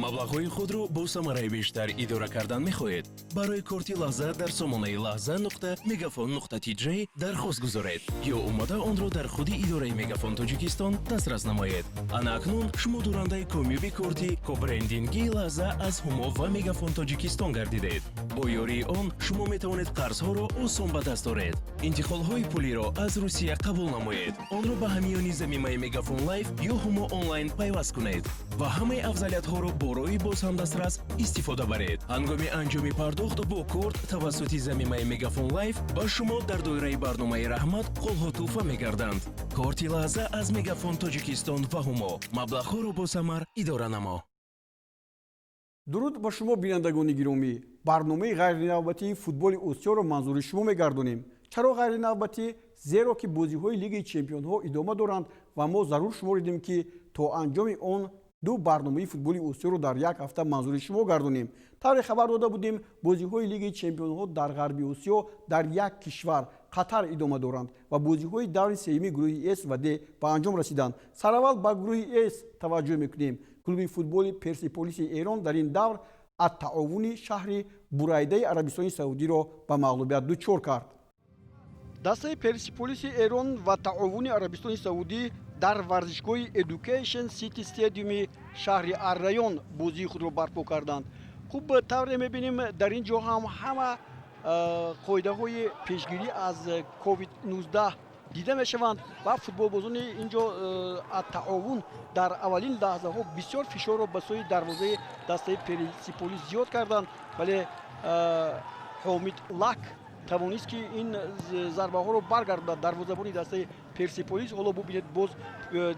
Маблағҳои худро бо самараи бештар идора кардан мехоҳед? Барои корти Лаҳза дар сомонаи лаҳза.мегафон.тj дархост гузоред ё омада онро дар худи идораи Мегафон Тоҷикистон дастрас намоед. Ана акнун шумо дорандаи комёби корти кобрендингии Лаҳза аз Ҳумо ва Мегафон Тоҷикистон гардидед. Бо ёрии он шумо метавонед қарзҳоро осон ба даст оред, интиқолҳои пулиро аз Русия қабул намоед, онро ба ҳамиёни замимаи Мегафон Лайф ё Ҳумо Онлайн пайваст кунед ва ҳамаи афзалиятҳоро бо роҳи боз ҳам дастрас истифода баред. Ҳангоми анҷоми пардохт бо корт тавассути замимаи Мегафон Лайф ба шумо дар доираи барномаи Раҳмат қолҳо тӯҳфа мегарданд. Корти Лаҳза аз Мегафон Тоҷикистон ва Ҳумо: маблағҳоро босамар идора намо. Дуруд ба шумо, бинандагони гиромӣ! Барномаи ғайринавбатии футболи Осиёро манзури шумо мегардонем. Чаро ғайринавбатӣ? Зеро ки бозиҳои Лигаи чемпионҳо идома доранд ва мо зарур шуморидем, ки то анҷоми он ду барномаи футболи Осиёро дар як ҳафта манзури шумо гардонем. Тавре хабар дода будем, бозиҳои Лигаи чемпионҳо дар Ғарби Осиё дар як кишвар, Қатар, идома доранд ва бозиҳои даври сеюми гурӯҳи С ва Д ба анҷом расиданд. Сараввал ба гурӯҳи С таваҷҷӯҳ мекунем. Клуби футболи Персиполиси Эрон дар ин давр Аттаовуни шаҳри Бурайдаи Арабистони Саудиро ба мағлубият дучор кард. Дастаи Персиполиси Эрон ва Таовуни Арабистони Саудӣ дар варзишгоҳи Education City Stadium шаҳри Аррайён бозии худро барпо карданд. Хуб, тавре мебинем, дар ин ҷо ҳам ҳама қоидаҳои пешгирӣ аз COVID-19 дида мешаванд ва футболбозони ин ҷо Аттаовун дар аввалин лаҳзаҳо бисёр фишорро ба сӯи дарвозаи дастаи Персиполис зиёд карданд, вале Ҳомид Лак тавонист, ки ин зарбаҳоро баргардонад, дарвозабони дастаи Персиполис. Ҳоло бубинед, боз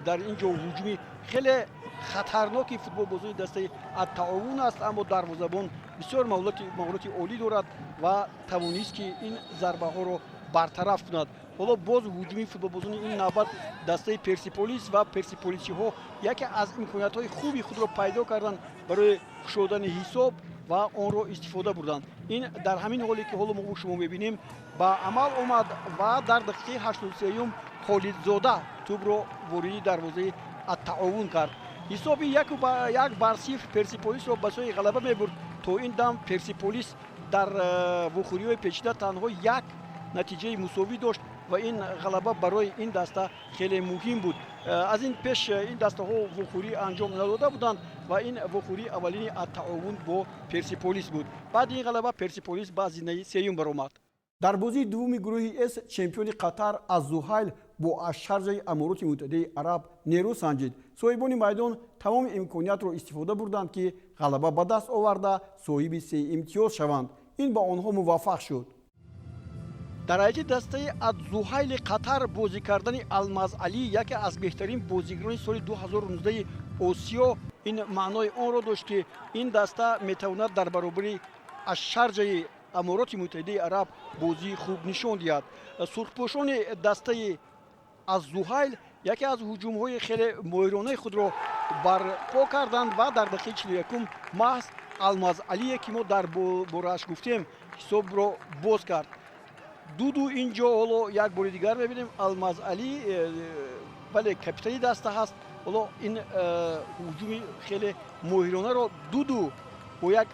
дар ин ҷо ҳуҷуми хеле хатарноки футболбозони дастаи Аттаовун аст, аммо дарвозабон бисёр маҳорати олӣ дорад ва тавонист, ки ин зарбаҳоро бартараф кунад. Ҳоло боз ҳуҷуми футболбозони ин навбат дастаи Персиполис ва персиполисиҳо яке аз имкониятҳои хуби худро пайдо карданд барои кушодани ҳисоб ва онро истифода бурданд. Ин дар ҳамин ҳоле ки ҳоло мо шумо мебинем, ба амал омад ва дар дақиқаи 83-юм Холидзода тӯбро вориди дарвозаи Аттаовун кард. Ҳисоби 1-0 Персиполисро ба сӯи ғалаба мебурд. То ин дам Персиполис дар вохӯриҳои печида танҳо як натиҷаи мусовӣ дошт ва ин ғалаба барои ин даста хеле муҳим буд. Аз ин пеш ин дастаҳо вохӯрӣ анҷом надода буданд ва ин вохӯрии аввалини Аттаовун бо Персиполис буд. Баъди ин ғалаба Персиполис ба зинаи сеюм баромад. Дар бозии дуввуми гурӯҳи С чемпиони Қатар Аззуҳайл бо Ашшарҷаи Амороти Муттаҳидаи Араб нерӯ санҷид. Соҳибони майдон тамоми имкониятро истифода бурданд, ки ғалаба ба даст оварда, соҳиби се имтиёз шаванд. Ин ба онҳо муваффақ шуд. Дар ҳайати дастаи Адзуҳайли Қатар бозӣ кардани Алмазалӣ, яке аз беҳтарин бозигарони соли 2019 Осиё, ин маънои онро дошт, ки ин даста метавонад дар баробари Ашшарҷаи Амороти Муттаҳидаи Араб бозии хуб нишон диҳад. Сурхпӯшони дастаи Аззуҳайл яке аз ҳуҷумҳои хеле моҳиронаи худро барпо карданд ва дар дақиқаи 41-ум маҳз Алмазалие, ки мо дар борааш гуфтем, ҳисобро боз кард: 2-2. Ин ҷо ҳоло як бори дигар мебинем, Алмазалӣ, бале, капитани даста ҳаст. Ҳоло ин ҳуҷуми хеле моҳиронаро Дуду бо як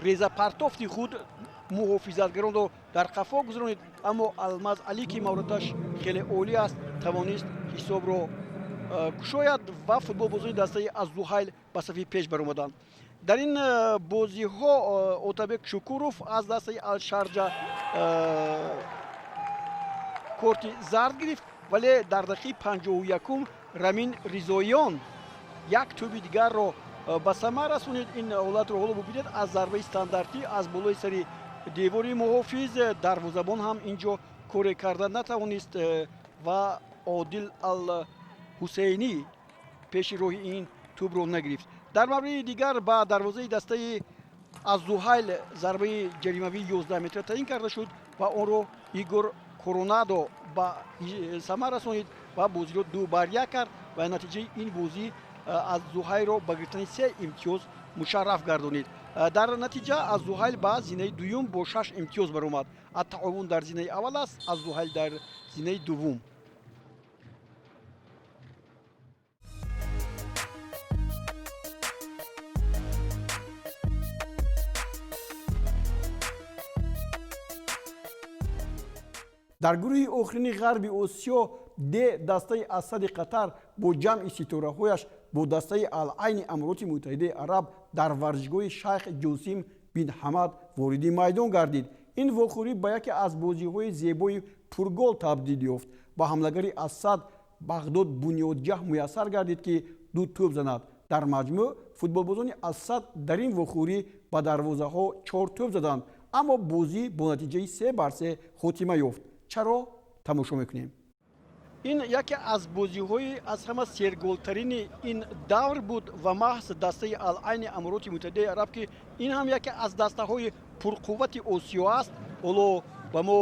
резапартофти худ муҳофизатгаронро дар қафо гузаронид, аммо Алмаз Алӣ, ки маҳораташ хеле олӣ аст, тавонист ҳисобро кушояд ва футболбозони дастаи Аззуҳайл ба сафи пеш баромаданд. Дар ин бозиҳо Отабек Шукуров аз дастаи Алшарҷа корти зард гирифт, вале дар дақиқаи 51-ум Рамин Ризоиён як тӯби дигарро ба самар расонид. Ин ҳолатро ҳоло бубинед: аз зарбаи стандартӣ аз болои сари девори муҳофиз, дарвозабон ҳам ин ҷо коре карда натавонист ва Одил Ал Ҳусейнӣ пеши роҳи ин тӯбро нагирифт. Дар мавриди дигар ба дарвозаи дастаи Аззуҳайл зарбаи ҷаримавии 11 метра таъин карда шуд ва онро Игор Коронадо ба самар расонид ва бозиро 2-1 кард ва натиҷаи ин бозӣ Аззуҳайлро ба гирифтани се имтиёз мушарраф гардонид. Дар натиҷа Аззуҳайл ба зинаи дуюм бо шаш имтиёз баромад. Аттаовун дар зинаи аввал аст, Аззуҳайл дар зинаи дуввум. Дар гурӯҳи охирини Ғарби Осиё Д дастаи Ассади Қатар бо ҷамъи ситораҳояш бо дастаи Ал-Айни Амороти Муттаҳидаи Араб дар варзишгоҳи Шайх Ҷосим бин Ҳамад вориди майдон гардид. Ин вохӯрӣ ба яке аз бозиҳои зебои пургол табдил ёфт. Ба ҳамлагари Ассад Бағдод Бунёдҷаҳ муяссар гардид, ки ду тӯб занад. Дар маҷмӯъ футболбозони Ассад дар ин вохӯрӣ ба дарвозаҳо чор тӯб заданд, аммо бозӣ бо натиҷаи 3-3 хотима ёфт. Чаро? Тамошо мекунем. Ин яке аз бозиҳои аз ҳама серголтарини ин давр буд ва маҳз дастаи Ал-Айни Амороти Муттаҳидаи Араб, ки ин ҳам яке аз дастаҳои пурқуввати Осиё аст, ҳоло ба мо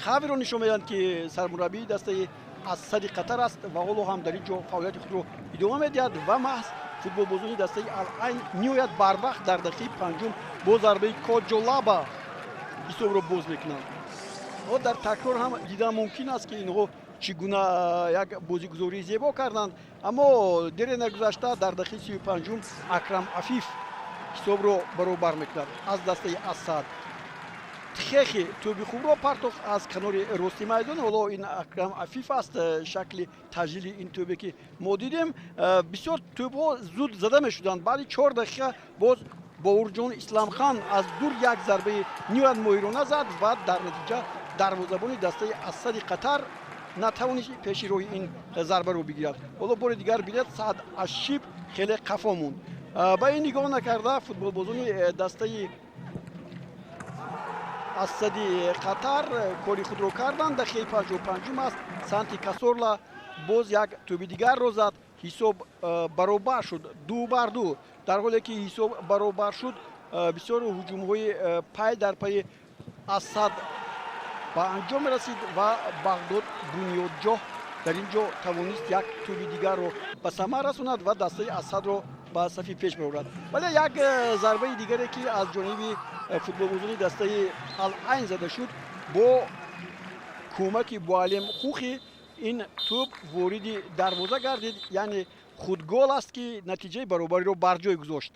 Хаверо нишон медиҳанд, ки сармураббии дастаи Ассади Қатар аст ва ҳоло ҳам дар ин ҷо фаъолияти худро идома медиҳад. Ва маҳз футболбозони дастаи Ал-Айн ниҳоят барвақт дар дақиқаи панҷум бо зарбаи Коҷолаба ҳисобро боз мекунанд. Дар такрор ҳам дидан мумкин аст, ки инҳо чӣ гуна як бозигузории зебо карданд, аммо дере нагузашта дар дақиқаи 35-ум Акрам Афиф ҳисобро баробар мекунад аз дастаи Ассад. Тхехи тӯби хубро партохт аз канори рости майдон. Ҳоло ин Акрам Афиф аст. Шакли таҷлили ин тӯбе, ки мо дидем, бисёр тӯбҳо зуд зада мешуданд. Баъди 4 дақиқа боз Бовурҷон Исламхан аз дур як зарбаи ниҳоят моҳирона зад ва дар натиҷа дарвозабони дастаи Ассади Қатар натавонист пеши роҳи ин зарбаро бигирад. Ҳоло бори дигар бинед, Саад Ашиб хеле қафо монд. Ба ин нигоҳ накарда, футболбозони дастаи Ассади Қатар кори худро карданд. Дақиқаи 55-ум аст, Санти Касорла боз як тӯби дигарро зад, ҳисоб баробар шуд, 2-2. Дар ҳоле ки ҳисоб баробар шуд, бисёр ҳуҷумҳои пай дар пайи Ассад ба анҷом расид ва Бағдод Бунёдҷоҳ дар ин ҷо тавонист як тӯби дигарро ба самар расонад ва дастаи Ассадро ба сафи пеш барорад. Вале як зарбаи дигаре, ки аз ҷониби футболбозони дастаи Ал-Айн зада шуд, бо кӯмаки Буалем Хухи ин тӯб вориди дарвоза гардид, яъне худгол аст, ки натиҷаи баробариро бар ҷой гузошт.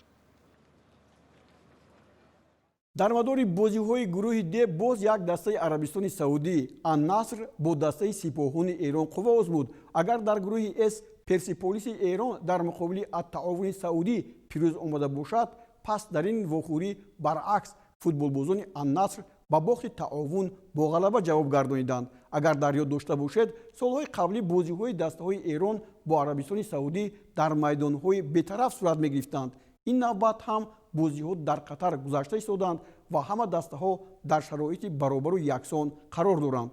Дар мадори бозиҳои гурӯҳи Д боз як дастаи Арабистони Саудӣ Аннаср бо дастаи Сипоҳони Эрон қувва озмуд. Агар дар гурӯҳи С Персиполиси Эрон дар муқобили Аттаовуни Саудӣ пирӯз омада бошад, пас дар ин вохӯрӣ баръакс футболбозони Аннаср ба бохти Таовун бо ғалаба ҷавоб гардониданд. Агар дар ёд дошта бошед, солҳои қаблӣ бозиҳои дастаҳои Эрон бо Арабистони Саудӣ дар майдонҳои бетараф сурат мегирифтанд. Ин навбат ҳам бозиҳо дар Қатар гузашта истоданд ва ҳама дастаҳо дар шароити баробару яксон қарор доранд.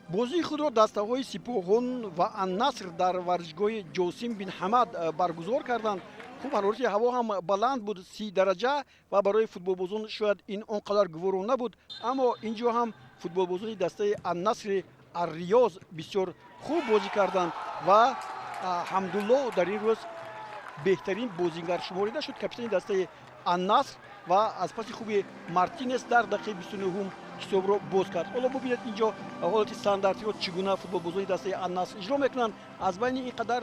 Бозии худро дастаҳои Сипоҳон ва Аннаср дар варзишгоҳи Ҷосим бин Ҳамад баргузор карданд. Хуб, ҳарорати ҳаво ҳам баланд буд, 30 дараҷа, ва барои футболбозон шояд ин он қадар гуворо набуд, аммо ин ҷо ҳам футболбозони дастаи Аннасри Арриёз бисёр хуб бозӣ карданд ва Ҳамдулло дар ин рӯз беҳтарин бозингар шуморида шуд, капитани дастаи Аннаср, ва аз паси хуби Мартинес дар дақиқаи 29-ум ҳисобро боз кард. Ҳоло бубинед, ин ҷо ҳолати стандартиро чӣ гуна футболбозони дастаи Аннаср иҷро мекунанд. Аз байни ин қадар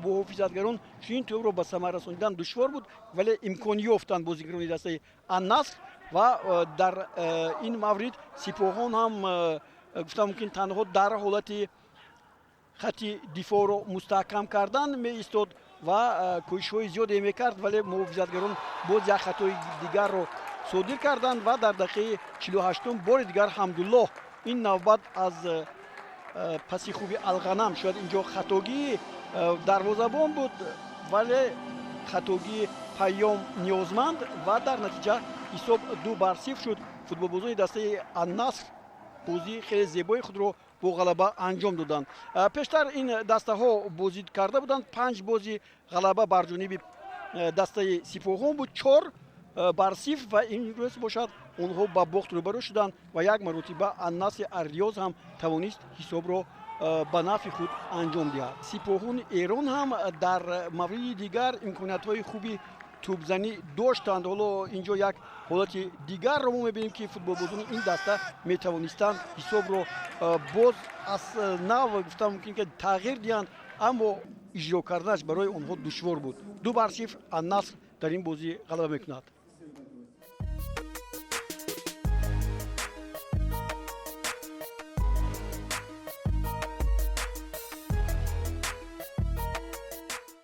муҳофизатгарон чунин тӯбро ба самар расонидан душвор буд, вале имкон ёфтанд бозигарони дастаи Аннаср. Ва дар ин маврид Сипоҳон ҳам, гуфтам мумкин, танҳо дар ҳолати хатти дифоъро мустаҳкам кардан меистод ва кӯшишҳои зиёде мекард, вале муҳофизатгарон боз як хатои дигарро содир карданд ва дар дақиқаи 48-ум бори дигар Ҳамдуллоҳ, ин навбат аз паси хуби Алғанам. Шояд ин ҷо хатогии дарвозабон буд, вале хатогии Паём Ниёзманд, ва дар натиҷа ҳисоб 2-0 шуд. Футболбозони дастаи Аннаср бозии хеле зебои худро бо ғалаба анҷом доданд. Пештар ин дастаҳо бозӣ карда буданд. Панҷ бози ғалаба бар ҷониби дастаи Сипоҳон буд, 4-0, ва имрӯз бошад, онҳо ба бохт рӯбарӯ шуданд ва як маротиба Аннасри Арриёз ҳам тавонист ҳисобро ба нафъи худ анҷом диҳад. Сипоҳони Эрон ҳам дар мавриди дигар имкониятҳои хуби тӯбзанӣ доштанд. Ҳоло ин ҷо як ҳолати дигарро мо мебинем, ки футболбозони ин даста метавонистанд ҳисобро боз аз нав, гуфтам мумкин, ки тағйир диҳанд, аммо иҷро карданаш барои онҳо душвор буд. 2-0 Аннаср дар ин бозӣ ғалаба мекунад.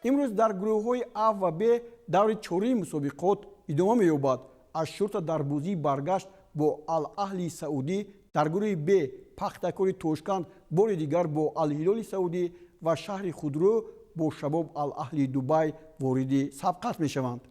Имрӯз дар гурӯҳҳои А ва Б даври чоруми мусобиқот идома меёбад. Аш-Шурта дар бозии баргашт бо Ал-Аҳли Саудӣ, дар гурӯҳи Б Пахтакори Тошканд бори дигар бо Ал-Ҳилоли Саудӣ ва Шаҳри Худрӯ бо Шабоб Ал-Аҳли Дубай вориди сабқат мешаванд.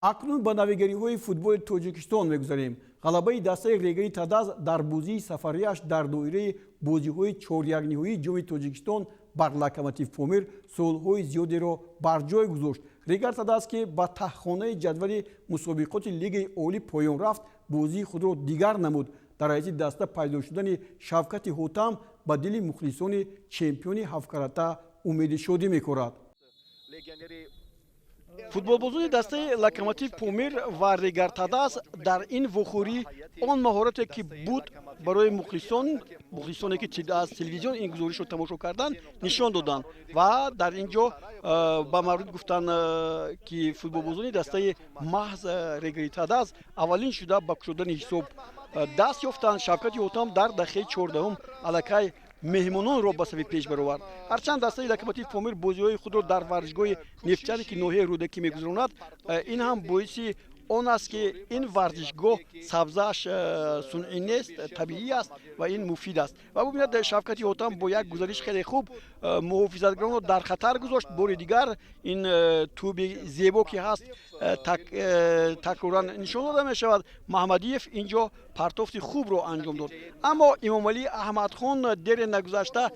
Акнун ба навигариҳои футболи Тоҷикистон мегузарем. Ғалабаи дастаи Регари Тадаз дар бозии сафарияш дар доираи бозиҳои чорякниҳоии Ҷоми Тоҷикистон бар Локомотив Помир суолҳои зиёдеро бар ҷой гузошт. Регар Тадаз, ки ба таҳхонаи ҷадвали мусобиқоти Лигаи Олӣ поён рафт, бозии худро дигар намуд. Дар ҳайати даста пайдо шудани Шавкати Ҳотам ба дили мухлисони чемпиони ҳафткарата умеди шодӣ мекорад. Футболбозони дастаи Локомотив Помир ва Регар-ТадАЗ дар ин вохӯрӣ он маҳорате, ки буд, барои мухлисон, мухлисоне, ки аз телевизион ин гузоришро тамошо карданд, нишон доданд. Ва дар ин ҷо ба маврид гуфтанд, ки футболбозони дастаи маҳз Регари-ТадАЗ аввалин шуда ба кушодани ҳисоб даст ёфтанд. Шавкати Ҳотам дар дақиқаи 14-ум аллакай меҳмононро ба сафи пеш баровард. Ҳарчанд дастаи Локомотив Помир бозиҳои худро дар варзишгоҳи Нефтчире, ки ноҳияи Рӯдакӣ, мегузаронад, ин ҳам боиси он аст, ки ин варзишгоҳ сабзааш сунъӣ нест, табиӣ аст ва ин муфид аст. Ва бубинед, Шавкати Ҳотам бо як гузариш хеле хуб муҳофизатгаронро дар хатар гузошт. Бори дигар ин тӯби зебо, ки ҳаст, такроран нишон дода мешавад. Маҳмадиев ин ҷо партофти хубро анҷом дод, аммо Имомалӣ Аҳмадхон дере нагузашта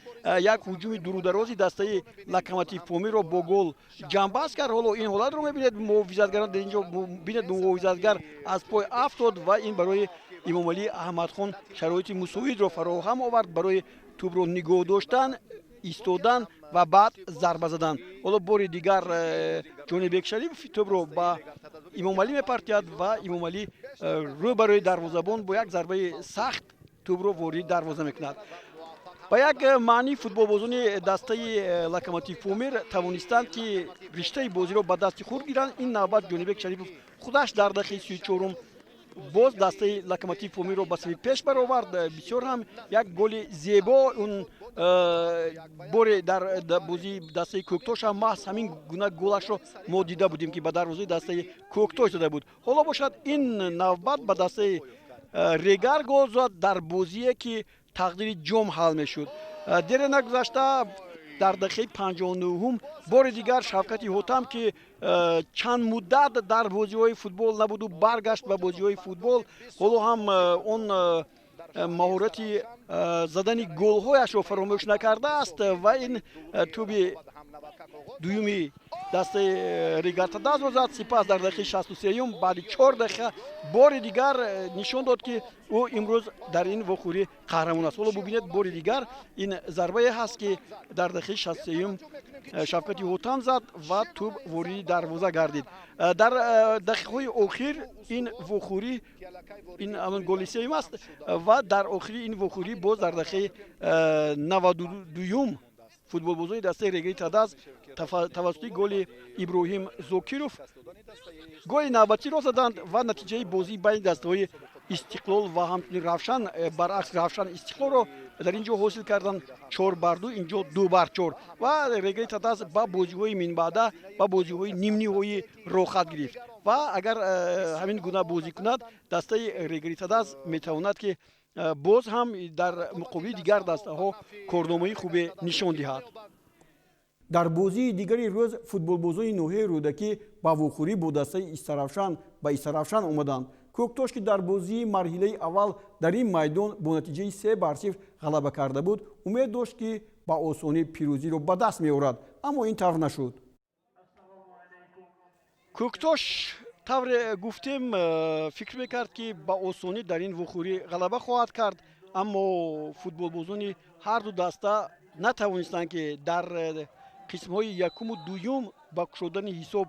як ҳуҷуми дурударози дастаи Локомотив Помирро бо гол ҷамъбаст кард. Ҳоло ин ҳолатро мебинед, муҳофизатгарон дар ин ҷо, бинед, муҳофизатгар аз пой афтод ва ин барои Имомалӣ Аҳмадхон шароити мусоидро фароҳам овард барои тӯбро нигоҳ доштан, истодан ва баъд зарба задан. Ҳоло бори дигар Ҷонибек Шарипов тӯбро ба Имомалӣ мепартиёд ва Имомалӣ рӯ барои дарвозабон бо як зарбаи сахт тӯбро вориди дарвоза мекунад. Ба як маънӣ футболбозони дастаи Локомотив Помир тавонистанд, ки риштаи бозиро ба дасти худ гиранд. Ин навбат Ҷонибек Шарипов худаш дар дақиқаи 34-ум боз дастаи Локомотив Помирро ба сафи пеш баровард. Бисёр ҳам як голи зебо. Он боре дар бозии дастаи Кӯктош ҳам маҳз ҳамин гуна голашро мо дида будем, ки ба дарвозаи дастаи Кӯктош зада буд. Ҳоло бошад, ин навбат ба дастаи Регар гол зад дар бозие, ки тақдири ҷом ҳал мешуд. Дере нагузашта дар дақиқаи 59-ум бори дигар Шавкати Ҳотам, ки чанд муддат дар бозиҳои футбол набуду баргашт ба бозиҳои футбол, ҳоло ҳам он маҳорати задани голҳояшро фаромӯш накардааст ва ин тӯби дуюми дастаи Регар-ТадАЗро зад. Сипас дар дақиқаи 63-юм баъди 4 дақиқа бори дигар нишон дод, ки ӯ имрӯз дар ин вохӯрӣ қаҳрамон аст. Ҳоло бубинед, бори дигар ин зарбае ҳаст, ки дар дақиқаи 63-юм Шавкати Ҳотам зад ва тӯб вориди дарвоза гардид. Дар дақиқаҳои охир ин вохӯрӣ, ин ҳамон голи сеюм аст, ва дар охири ин вохӯрӣ боз дар дақиқаи 92-юм футболбозони дастаи Регари Тадаз тавассути голи Иброҳим Зокиров голи навбатиро заданд ва натиҷаи бозии байни дастаҳои Истиқлол ва ҳамчунин Равшан, баръакс, Равшан Истиқлолро дар ин ҷо ҳосил карданд 4-2, ин ҷо 2-4 ва Регари Тадаз ба бозиҳои минбаъда, ба бозиҳои нимниҳоӣ роҳхат гирифт. Ва агар ҳамин гуна бозӣ кунад, дастаи Регари Тадаз метавонад, ки боз ҳам дар муқобили дигар дастаҳо корномаи хубе нишон диҳад. Дар бозии дигари рӯз футболбозони ноҳияи Рӯдакӣ ба вохӯрӣ бо дастаи Истаравшан ба Истаравшан омаданд. Кӯктош, ки дар бозии марҳилаи аввал дар ин майдон бо натиҷаи 3-0 ғалаба карда буд, умед дошт, ки ба осонӣ пирӯзиро ба даст меорад, аммо ин тавр нашуд. Кӯктош, тавре гуфтем, фикр мекард, ки ба осонӣ дар ин вохӯрӣ ғалаба хоҳад кард, аммо футболбозони ҳарду даста натавонистанд, ки дар қисмҳои якуму дуюм ба кушодани ҳисоб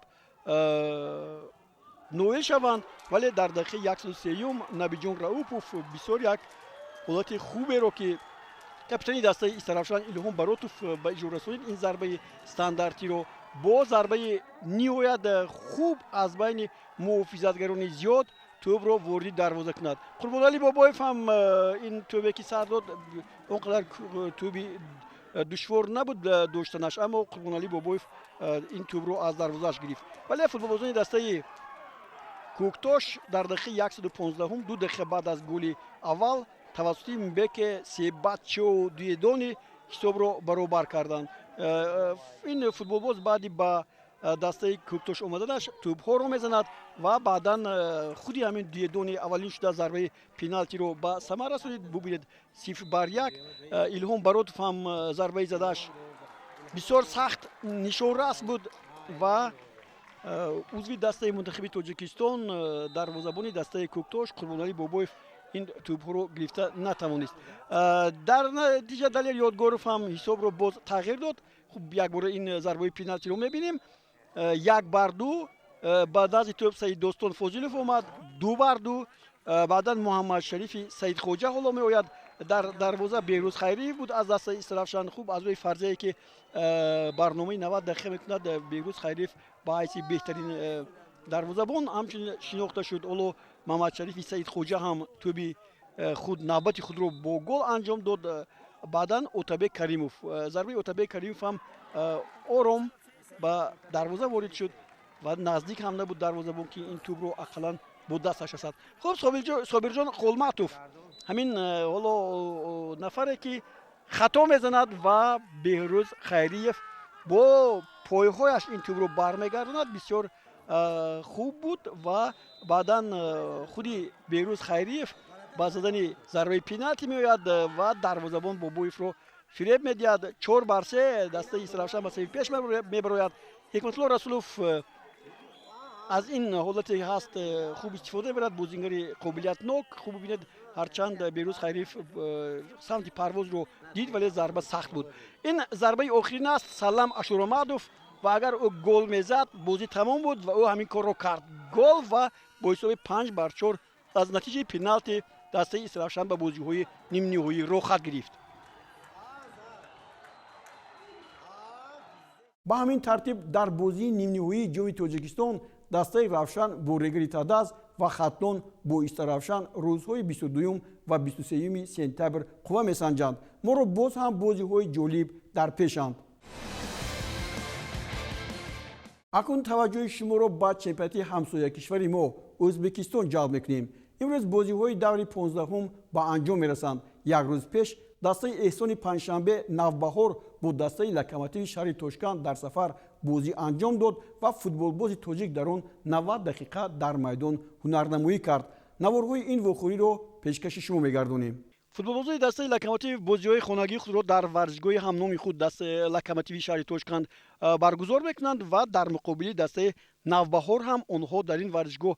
ноил шаванд. Вале дар дақиқаи 103-юм Набиҷон Раупов бисёр як ҳолати хуберо, ки капитани дастаи Истаравшан Илҳом Баротов ба иҷро расонид, ин зарбаи стандартиро бо зарбаи ниҳоят хуб аз байни муҳофизатгарони зиёд тӯбро вориди дарвоза кунад. Қурбоналӣ Бобоев ҳам ин тӯбе, ки сар дод, он қадар тӯби Душвор набуд доштанаш, аммо Қурбоналӣ Бобоев ин тӯбро аз дарвозааш гирифт. Вале футболбозони дастаи Кӯктош дар дақиқаи 115, 2 дақиқа баъд аз голи аввал, тавассути Мбеке Себатчо Дуедони ҳисобро баробар карданд. Ин футболбоз баъди ба дастаи Кӯктош омаданаш тӯбҳоро мезанад ва баъдан худи ҳамин Дуедони аввалин шуда зарбаи пеналтиро ба самар расонид. Бубинед, 0-1. Илҳом Баротов ҳам зарбаи задааш бисёр сахт, нишонрас буд ва узви дастаи мунтахаби Тоҷикистон, дарвозабони дастаи Кӯктош Қурбоналӣ Бобоев ин тӯбҳоро гирифта натавонист. Дар натиҷа Далер Ёдгоров ҳам ҳисобро боз тағйир дод. Хуб, якбора ин зарбаи пеналтиро мебинем. 1-2. Ба назди тӯб Саиддостон Фозилов омад, 2-2. Баъдан Муҳаммадшарифи Саидхоҷа ҳоло меояд. Дар дарвоза Беҳрӯз Хайриев буд аз дастаи Истаравшан. Хуб, аз рӯи фарзияе ки барномаи 90 дақиқа мекунад, Беҳрӯз Хайриев ба ҳайси беҳтарин дарвозабон ҳамчунин шинохта шуд. Ҳоло Муҳаммадшарифи Саидхоҷа ҳам тӯби худ, навбати худро бо гол анҷом дод. Баъдан Отабек Каримов, зарбаи Отабек Каримов ҳам ором ба дарвоза ворид шуд ва наздик ҳам набуд дарвозабон, ки ин тӯбро ақаллан бо дасташ расад. Хуб, Собирҷон Холматов ҳамин ҳоло нафаре ки хато мезанад ва Беҳрӯз Хайриев бо пойҳояш ин тӯбро бармегардонад. Бисёр хуб буд ва баъдан худи Беҳрӯз Хайриев ба задани зарбаи пеналти меояд ва дарвозабон Бобоевро фиреб медиҳад. 4-3, дастаи Истаравшан ба сафи пеш мебарояд. Ҳикматулло Расулов аз ин ҳолате ҳаст хуб истифода мебарад, бозингари қобилиятнок. Хуб, бибинед, ҳарчанд Беҳрӯз Хайриев самти парвозро дид, вале зарба сахт буд. Ин зарбаи охирин аст, Салам Ашуромадов, ва агар ӯ гол мезад, бозӣ тамом буд ва ӯ ҳамин корро кард. Гол, ва бо ҳисоби 5-4 аз натиҷаи пеналти дастаи Истаравшан ба бозиҳои нимниҳоӣ роҳхат гирифт. Ба ҳамин тартиб, дар бозии нимниҳоии Ҷоми Тоҷикистон дастаи Равшан бо Регри Тадаз ва Хатлон бо Истаравшан рӯзҳои 22 ва 23 сентябр қувва месанҷанд. Моро боз ҳам бозиҳои ҷолиб дар пешанд. Акнун таваҷҷӯҳи шуморо ба чемпионати ҳамсоя кишвари мо Ӯзбекистон ҷалб мекунем. Имрӯз бозиҳои даври 15-ум ба анҷом мерасанд. Як рӯз пеш дастаи Эҳсони Панҷшанбе Навбаҳор бо дастаи Локомотиви шаҳри Тошканд дар сафар бозӣ анҷом дод ва футболбози тоҷик дар он 90 дақиқа дар майдон ҳунарнамоӣ кард. Наворҳои ин вохӯриро пешкаши шумо мегардонем. Футболбозони дастаи Локомотив бозиҳои хонагии худро дар варзишгоҳи ҳамноми худ, дастаи Локомотиви шаҳри Тошканд, баргузор мекунанд ва дар муқобили дастаи Навбаҳор ҳам онҳо дар ин варзишгоҳ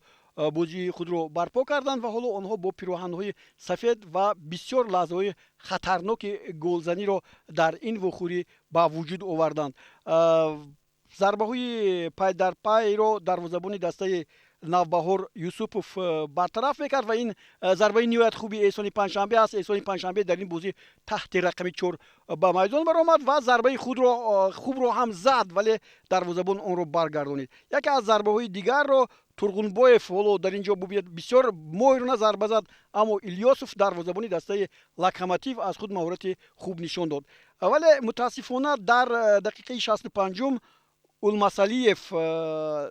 бозии худро барпо карданд ва ҳоло онҳо бо пироҳанҳои сафед ва бисёр лаҳзаҳои хатарноки голзаниро дар ин вохӯрӣ ба вуҷуд оварданд. Зарбаҳои пайдарпайро дарвозабони дастаи Навбаҳор Юсупов бартараф мекард ва ин зарбаи ниҳоят хуби Эҳсони Панҷшанбе аст. Эҳсони Панҷшанбе дар ин бозӣ таҳти рақами 4 ба майдон баромад ва зарбаи худро хубро ҳам зад, вале дарвозабон онро баргардонид. Яке аз зарбаҳои дигарро Турғунбоев ҳоло дар ин ҷо бубинед, бисёр моҳирона зарба зад, аммо Илёсов, дарвозабони дастаи Локомотив, аз худ маҳорати хуб нишон дод. Вале мутаассифона дар дақиқаи 65-ум Улмасалиев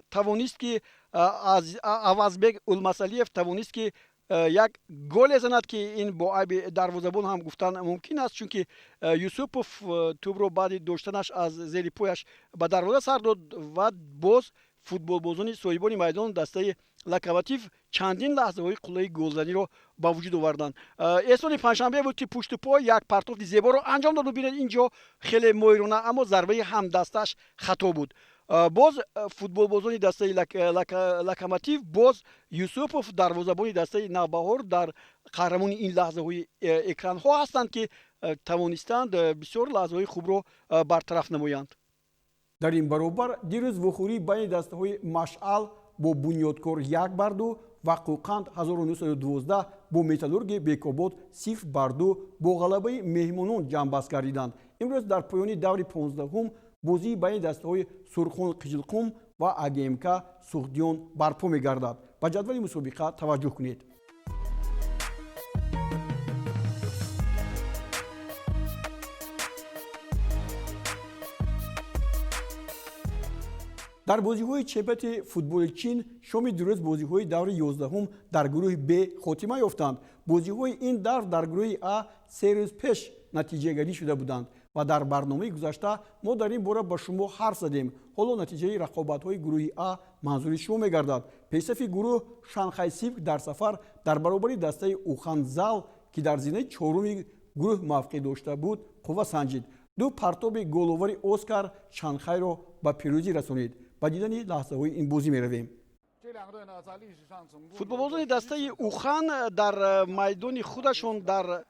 тавонист ки Авазбек Улмасалиев тавонист ки як голе занад, ки ин бо айби дарвозабон ҳам гуфтан мумкин аст, чунки Юсупов тӯбро баъди доштанаш аз зери пояш ба дарвоза сар дод ва боз футболбозони соҳибони майдон, дастаи Локомотив, чандин лаҳзаҳои қуллаи голзаниро ба вуҷуд оварданд. Эҳсони Панҷшанбе буд, ки пушту пой як партофти зеборо анҷом дод. Бубинед, ин ҷо хеле моҳирона, аммо зарбаи ҳамдасташ хато буд. Боз футболбозони дастаи Локомотив, боз Юсупов, дарвозабони дастаи Навбаҳор, дар қаҳрамони ин лаҳзаҳои экранҳо ҳастанд, ки тавонистанд бисёр лаҳзаҳои хубро бартараф намоянд. Дар ин баробар дирӯз вохӯрии байни дастаҳои Машъал бо Бунёдкор 1-2 ва Қӯқанд 1912 бо Металлурги Бекобод 0-2 бо ғалабаи меҳмонон ҷамъбаст гардиданд. Имрӯз дар поёни даври 15-ум бозии байни дастаҳои Сурхон Қижилқум ва АГМК Суғдиён барпо мегардад. Ба ҷадвали мусобиқа таваҷҷӯҳ кунед. Дар бозиҳои чемпионати футболи Чин шоми дурӯз бозиҳои даври 11 дар гурӯҳи Б хотима ёфтанд. Бозиҳои ин давр дар гурӯҳи А 3 рӯз пеш натиҷагарӣ шуда буданд ва дар барномаи гузашта мо дар ин бора ба шумо ҳарф задем. Ҳоло натиҷаи рақобатҳои гурӯҳи А манзури шумо мегардад. Пешсафи гурӯҳ Шанхай Силк дар сафар дар баробари дастаи Уханзал, ки дар зинаи чоруми гурӯҳ мавқеъ дошта буд, қувва санҷид. Ду партоби головари Оскар Шанхайро ба пирӯзӣ расонид. Ба дидани лаҳзаҳои ин бозӣ меравем. Футболбозони дастаи Ухан дар майдони худашон дар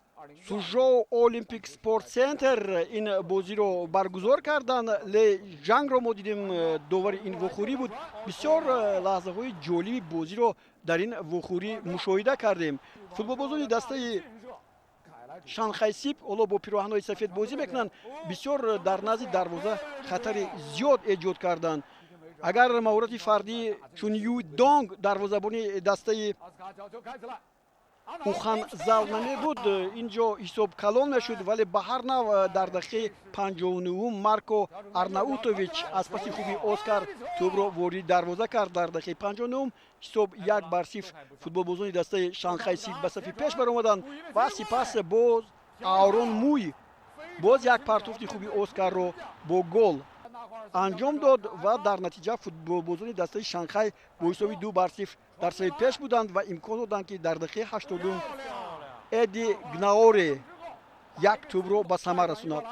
Сужоу Олимпик Спорт Центр ин бозиро баргузор карданд. Ле Жангро мо дидем, довари ин вохӯрӣ буд. Бисёр лаҳзаҳои ҷолиби бозиро дар ин вохӯрӣ мушоҳида кардем. Футболбозони дастаи Шанхай Сип ҳоло бо пироҳанҳои сафед бозӣ мекунанд. Бисёр дар назди дарвоза хатари зиёд эҷод карданд. Агар маҳорати фардӣ чун Ю Донг дарвозабони дастаи Ухан зал намебуд, ин ҷо ҳисоб калон мешуд, вале ба ҳар нав дар дақиқаи 59 Марко Арнаутович аз паси хуби Оскар тӯбро ворид дарвоза кард. Дар дақиқаи 59 ҳисоб 1-0 футболбозони дастаи Шанхай Силк ба сафи пеш баромаданд ва сипас боз Аарон Муй боз як партофти хуби Оскарро бо гол анҷом дод ва дар натиҷа футболбозони дастаи Шанхай бо ҳисоби 2-0 дар сафи пеш буданд ва имкон доданд, ки дар дақиқаи 80 Эди Гнаоре як тӯбро ба самар расонад.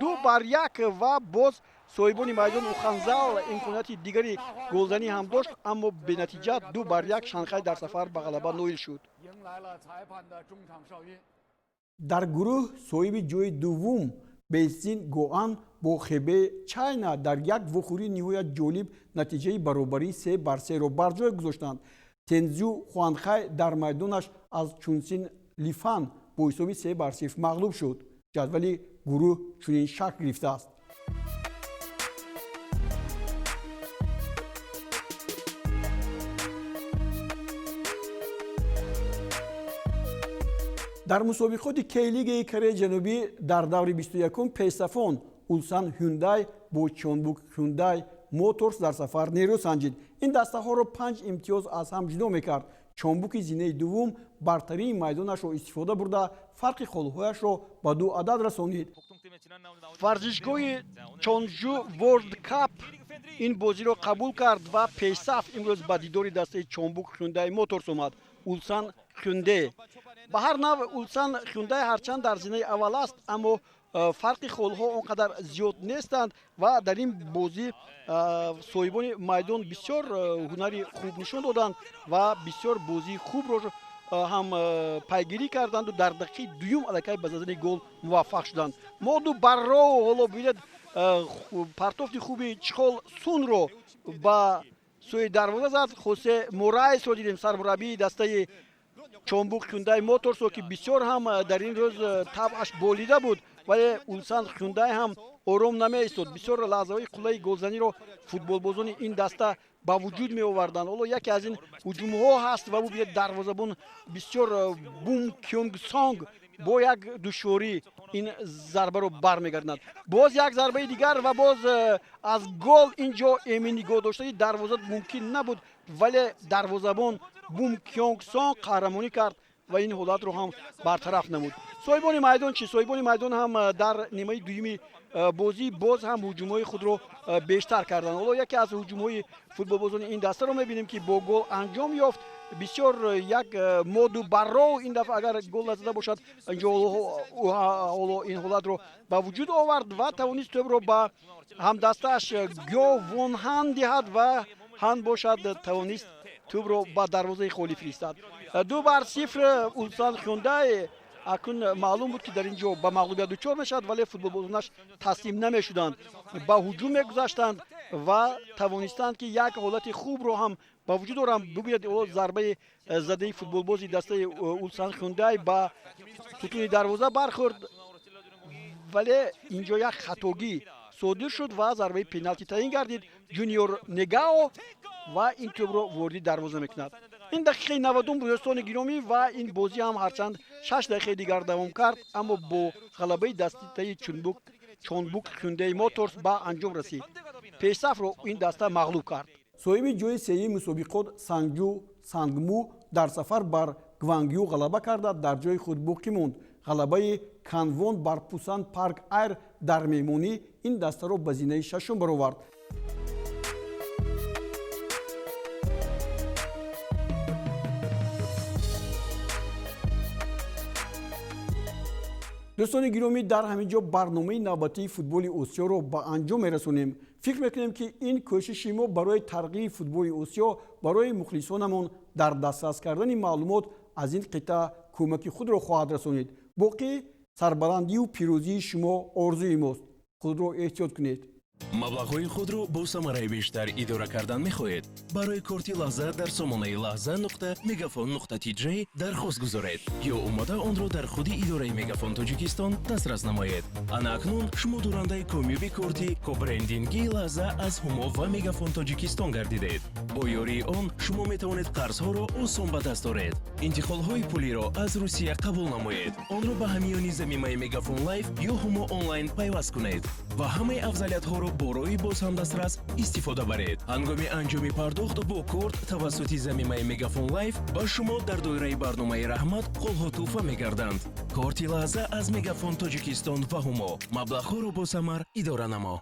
2-1 ва боз соҳибони майдон Уханзал имконияти дигари голзанӣ ҳам дошт, аммо бенатиҷа 2-1 Шанхай дар сафар ба ғалаба ноил шуд. Дар гурӯҳ соҳиби ҷои дуввум Бейцзин Гоан бо Хебе Чайна дар як вохӯрии ниҳоят ҷолиб натиҷаи баробарии 3-3-ро бар ҷой гузоштанд. Тензю Хуанхай дар майдонаш аз Чунсин Лифан бо ҳисоби 3-0 мағлуб шуд. Ҷадвали гурӯҳ чунин шакл гирифтааст. Дар мусобиқоти Кей-лигаи Кореяи Ҷанубӣ дар даври 21 пешсафон Улсан Ҳюндай бо Чонбук Ҳюндай Моторс дар сафар нерӯ санҷид. Ин дастаҳоро 5 имтиёз аз ҳам ҷудо мекард. Чонбуки зинаи дуввум бартарии майдонашро истифода бурда фарқи холҳояшро ба 2 адад расонид. Варзишгоҳи Чонжу Ворлд Кап ин бозиро қабул кард ва пешсаф имрӯз ба дидори дастаи Чонбук Ҳюндай Моторс омад. Улсан Ҳюндай. Ба ҳар нав Улсан Ҳюндай ҳарчанд дар зинаи аввал аст, аммо фарқи холҳо он қадар зиёд нестанд ва дар ин бозӣ соҳибони майдон бисёр ҳунари хуб нишон доданд ва бисёр бозии хубро ҳам пайгирӣ карданду дар дақиқаи дуюм аллакай ба задани гол муваффақ шуданд. Моду Барро ҳоло бибинед, партофти хуби Чхол Сунро ба сӯи дарвоза зад. Хосе Морайсро дидем, сармураббии дастаи Чонбук Ҳюндай Моторсро, ки бисёр ҳам дар ин рӯз табъаш болида буд, вале Улсан Ҳюндай ҳам ором намеистод. Бисёр лаҳзаҳои қуллаи голзаниро футболбозони ин даста ба вуҷуд меоварданд. Ҳоло яке аз ин ҳуҷумҳо ҳаст ва бубинед, дарвозабон бисёр Бум Кёнг Сонг бо як душворӣ ин зарбаро бармегардонад. Боз як зарбаи дигар ва боз аз гол ин ҷо эмин нигоҳ доштани дарвоза мумкин набуд, вале дарвозабон Бум Кёнг Сонг қаҳрамонӣ кард ва ин ҳолатро ҳам бартараф намуд. Соҳибони майдон чӣ? Соҳибони майдон ҳам дар нимаи дуюми бозӣ боз ҳам ҳуҷумҳои худро бештар карданд. Ҳоло яке аз ҳуҷумҳои футболбозони ин дастаро мебинем, ки бо гол анҷом ёфт. Бисёр як Моду Барро ин дафъа агар гол назада бошад, инҷо ҳоло ин ҳолатро ба вуҷуд овард ва тавонист тӯбро ба ҳамдастааш Гё Вон Хан диҳад ва Хан бошад тавонист тӯбро ба дарвозаи холӣ фиристад. 2-0 Улсан Ҳюндай. Акнун маълум буд, ки дар ин ҷо ба мағлубият дучор мешавад, вале футболбозонаш таслим намешуданд, ба ҳуҷум мегузаштанд ва тавонистанд, ки як ҳолати хубро ҳам ба вуҷуд оранд. Бубинед, зарбаи задаи футболбози дастаи Улсан Ҳюндай ба сутуни дарвоза бархӯрд, вале ин ҷо як хатогӣ содир шуд ва зарбаи пеналти таъин гардид. Ҷуниор Негао ва ин тӯбро вориди дарвоза мекунад. Ин дақиқаи 90 буд, дӯстони гиромӣ, ва ин бозӣ ҳам ҳарчанд 6 дақиқаи дигар давом кард, аммо бо ғалабаи дастаи Чонбук Ҳюндай Моторс ба анҷом расид. Пешсафро ин даста мағлуб кард. Соҳиби ҷои сеюми мусобиқот Сангҷу Сангму дар сафар бар Гвангю ғалаба карда, дар ҷои худ боқӣ монд. Ғалабаи Канвон бар Пусан Парк Айр дар меҳмонӣ ин дастаро ба зинаи шашум баровард. Дӯстони гиромӣ, дар ҳамин ҷо барномаи навбатии футболи Осиёро ба анҷом мерасонем. Фикр мекунем, ки ин кӯшиши мо барои тарғиби футболи Осиё барои мухлисонамон дар дастрас кардани маълумот аз ин қитъа кӯмаки худро хоҳад расонид. Боқӣ сарбаландию пирӯзии шумо орзуи мост. Худро эҳтиёт кунед. Маблағҳои худро бо самараи бештар идора кардан мехоҳед? Барои корти Лаҳза дар сомонаи лаҳза.мегафон.тj дархост гузоред ё омада онро дар худи идораи Мегафон Тоҷикистон дастрас намоед. Ана акнун шумо дорандаи комёби корти кобрендингии Лаҳза аз Ҳумо ва Мегафон Тоҷикистон гардидед. Бо ёрии он шумо метавонед қарзҳоро осон ба даст оред, интиқолҳои пулиро аз Русия қабул намоед, онро ба ҳамиёни замимаи Мегафон Лайф ё Ҳумо Онлайн пайваст кунед ва ҳамаи афзалиятҳоро бо роҳи боз ҳам дастрас истифода баред. Ҳангоми анҷоми пардохт бо корт тавассути замимаи Мегафон Лайф ба шумо дар доираи барномаи Раҳмат қолҳо тӯҳфа мегарданд. Корти Лаҳза аз Мегафон Тоҷикистон ва Ҳумо. Маблағҳоро бо самар идора намо.